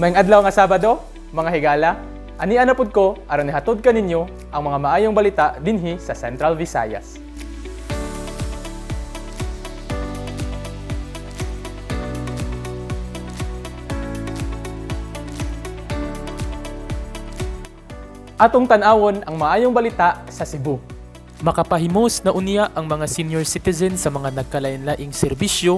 Maayong adlaw nga Sabado, mga higala, ania na pud ko aron ihatod kaninyo ang mga maayong balita dinhi sa Central Visayas. Atong tan-awon ang maayong balita sa Cebu. Makapahimos na unya ang mga senior citizen sa mga nagkalain-laing serbisyo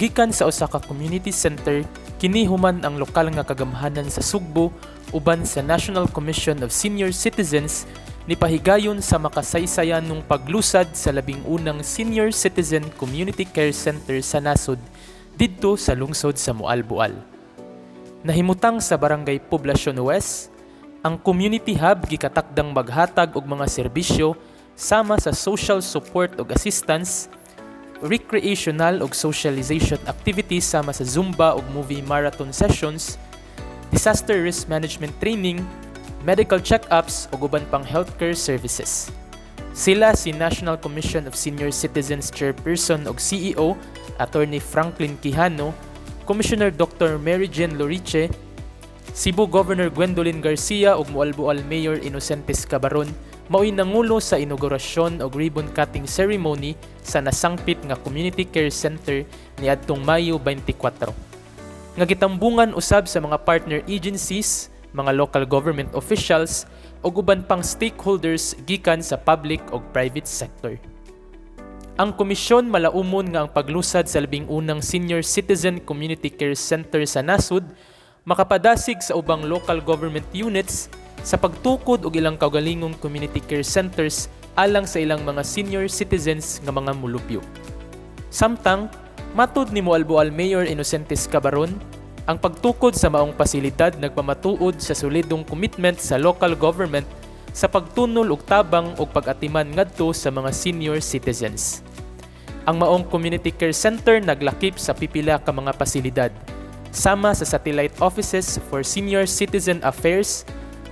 gikan sa usa ka community center kini human ang lokal nga kagamhanan sa Sugbo uban sa National Commission of Senior Citizens nipahigayon sa makasaysayanong paglusad sa 11 na Senior Citizen Community Care Center sa nasod didto sa lungsod sa Moalboal. Nahimutang sa Barangay Poblacion West, ang community hub gikatakdang maghatag og mga serbisyo sama sa social support ug assistance, recreational ug socialization activities sama sa Zumba ug movie marathon sessions, disaster risk management training, medical check-ups ug uban pang healthcare services. Sila si National Commission of Senior Citizens Chairperson ug CEO Attorney Franklin Quijano, Commissioner Dr. Mary Jane Loriche, Cebu Governor Gwendolyn Garcia ug Moalboal Mayor Inocentes Cabaron mao'y nangulo sa inaugurasyon og ribbon cutting ceremony sa nasangpit nga Community Care Center niadtong Mayo 24. Nga gitambungan usab sa mga partner agencies, mga local government officials ug uban pang stakeholders gikan sa public ug private sector. Ang komisyon malaumon nga ang paglusad sa 11 na Senior Citizen Community Care Center sa nasod makapadasig sa ubang local government units sa pagtukod og ilang kaugalingong community care centers alang sa ilang mga senior citizens nga mga mulupyo. Samtang, matud ni Moalboal Mayor Inocentes Cabaron, ang pagtukod sa maong pasilidad nagpamatuod sa solidong commitment sa local government sa pagtunol og tabang og pag-atiman ngadto sa mga senior citizens. Ang maong community care center naglakip sa pipila ka mga pasilidad, sama sa satellite offices for Senior Citizen Affairs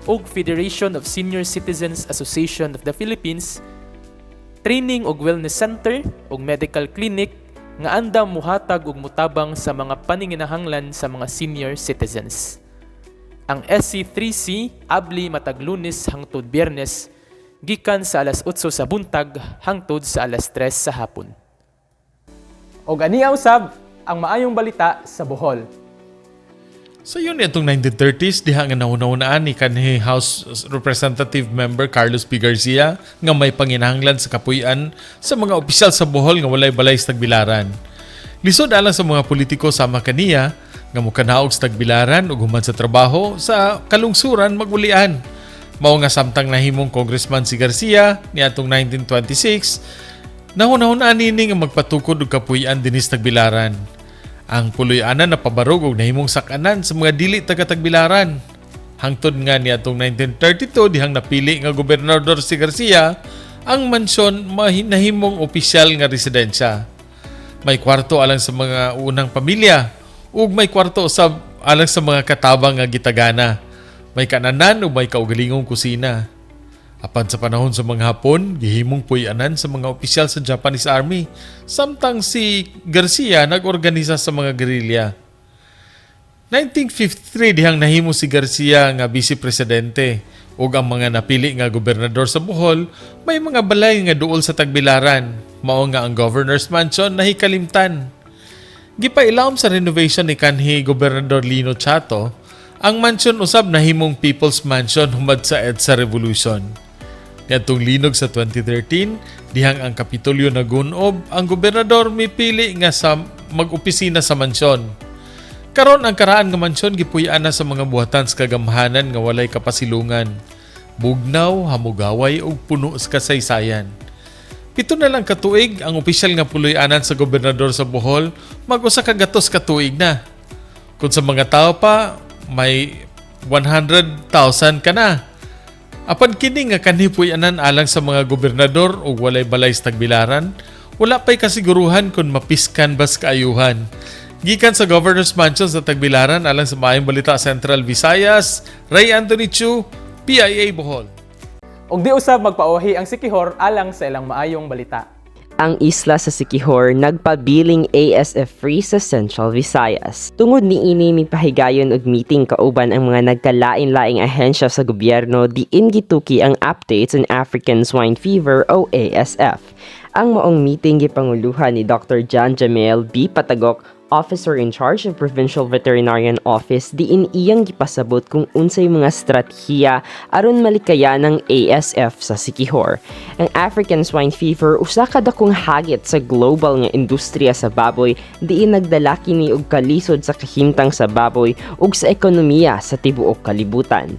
ug Federation of Senior Citizens Association of the Philippines, training ug wellness center ug medical clinic nga andam muhatag ug mutabang sa mga panginahanglan sa mga senior citizens. Ang SC3C abli matag Lunes hangtod Biyernes gikan sa alas 8 sa buntag hangtod sa alas 3 sa hapon. Og ania usab ang maayong balita sa Bohol. Sa yun itong 1930s, diha nga nahunahunaan ni kanhi House Representative Member Carlos P. Garcia nga may panginahanglan sa kapuy-an sa mga opisyal sa Bohol nga walay balay sa Tagbilaran. Lisod alang sa mga politiko sama kaniya nga mukanaog sa Tagbilaran ug human sa trabaho sa kalungsuran magulian. Mao nga samtang nahimong congressman si Garcia niadtong 1926, nahunahunaan nini nga magpatukod og kapuy-an dinhi sa Tagbilaran. Ang puloy-anan napabarog og nahimong sakanan sa mga dili taga Tagbilaran. Hangtod nga niadtong 1932 dihang napili nga gobernador si Garcia, ang mansyon nahimong opisyal nga residensya. May kwarto alang sa mga unang pamilya ug may kwarto usab alang sa mga katabang nga gitagana. May kananan ug may kaugalingong kusina. Apan sa panahon sa mga Hapon, gihimong puy-anan sa mga opisyal sa Japanese Army, samtang si Garcia nag-organisa sa mga gerilya. 1953 dihang nahimo si Garcia nga vice presidente ug ang mga napili nga gobernador sa Bohol may mga balay nga duol sa Tagbilaran. Mao nga ang Governor's Mansion nahikalimtan. Gipailawom sa renovation ni kanhi Gobernador Lino Chatto, ang mansion usab nahimong People's Mansion humad sa EDSA Revolution. Niadtong linog sa 2013, dihang ang Kapitolyo nagunob, ang gobernador mipili nga sa mag-opisina sa mansyon. Karon ang karaan nga mansyon gipuy-an na sa mga buhatan sa kagamhanan nga walay kapasilungan. Bugnaw, hamugaway ug puno sa kasaysayan. 7 na lang katuig ang opisyal nga puloy-anan sa gobernador sa Bohol, mag-100 ka tuig na. Kung sa mga tao pa, may 100,000 ka na. Apan kini nga kanhi puy-anan alang sa mga gobernador ug walay balay sa Tagbilaran, wala pa'y kasiguruhan kung mapiskan bas kaayuhan. Gikan sa Governor's Mansion sa Tagbilaran alang sa Maayong Balita Central Visayas, Ray Anthony Chu, PIA Bohol. Og di usab magpaohi ang Siquijor alang sa ilang maayong balita. Ang isla sa Siquijor nagpabiling ASF free sa Central Visayas. Tungod niini, mipahigayon og meeting kauban ang mga nagkalain-laing ahensya sa gobyerno diin gituki ang updates on African Swine Fever o ASF. Ang maong meeting gipanguluhan ni Dr. John Jamel B. Patagok, Officer in charge of Provincial Veterinarian Office, diin iyang gipasabot kung unsay mga estratehiya aron malikayan ang ASF sa Siquijor. Ang African Swine Fever usa ka dakong hagit sa global nga industriya sa baboy diin nagdala kini og kalisod sa kahimtang sa baboy ug sa ekonomiya sa tibuok kalibutan.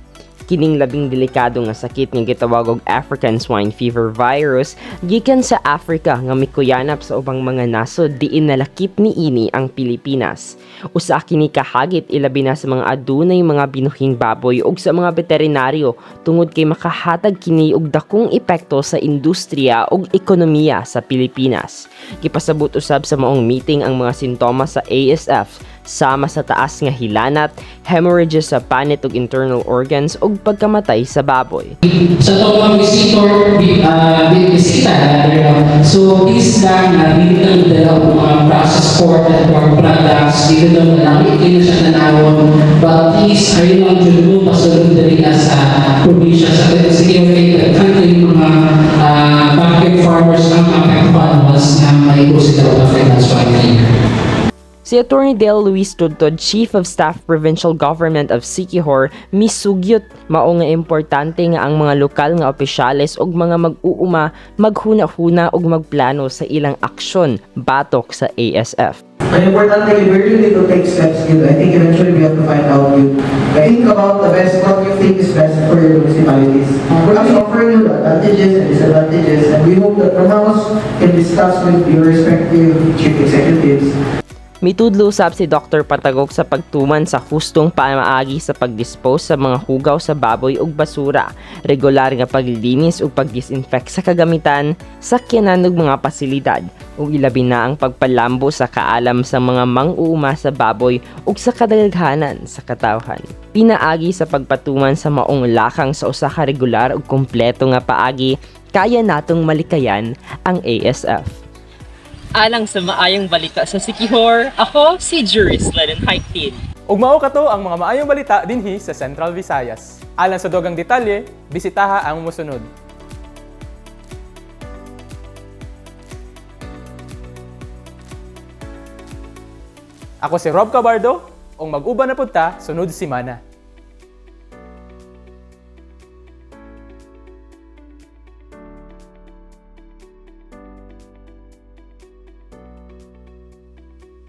Kining labing delikado nga sakit nga gitawag og African Swine Fever virus gikan sa Africa nga mikuyanap sa ubang mga nasod diin nalakip niini ang Pilipinas. Usa kini kahagit ilabi na sa mga adunay mga binuhing baboy ug sa mga veterinaryo tungod kay makahatag kini og dakong epekto sa industriya ug ekonomiya sa Pilipinas. Gipasabot usab sa maong meeting ang mga sintomas sa ASF sama sa taas nga hilanat, hemorrhages sa panit ug internal organs ug pagkamatay sa baboy. Sa atong mga visitor, bisita, rather, no? So please lang na dili na dala og mga processed pork and pork products, dili na lang ito na siya tanawon, but please, ayun lang jud mo, pasulod diri na sa probinsya sa security, daghan kayong mga backyard farmers ang apektuhan once na may sila og African Swine Fever. Si Attorney Dale Luis Tudtod, Chief of Staff, Provincial Government of Siquijor, misugyot mao nga importante nga ang mga lokal nga opisyales ug mga mag-uuma maghuna-huna ug magplano sa ilang aksyon batok sa ASF. Ang importante, we really need to take steps yun. I think eventually we have to find out yun. Think about the best, what you think is best for your municipalities. We're just offering you the advantages and disadvantages, and we hope that Romanos can discuss with your respective chief executives. Mitudlo usab si Dr. Patagok sa pagtuman sa hustong pamaagi sa pagdispose sa mga hugaw sa baboy ug basura, regular nga paglinis ug pagdisinfect sa kagamitan, sakyanan ug mga pasilidad, ug ilabi na ang pagpalambo sa kaalam sa mga mang-uuma sa baboy ug sa kadaghanan sa katawhan. Pinaagi sa pagpatuman sa maong lakang sa usa ka regular ug kumpleto nga paagi, kaya natong malikayan ang ASF. Alang sa maayong balita sa Siquijor, ako si Juris Lennon Haikin. Ug mao kato ang mga maayong balita dinhi sa Central Visayas. Alang sa dugang detalye, bisitaha ang mosunod. Ako si Rob Cabardo, ug mag-uban na pud ta sunod simana.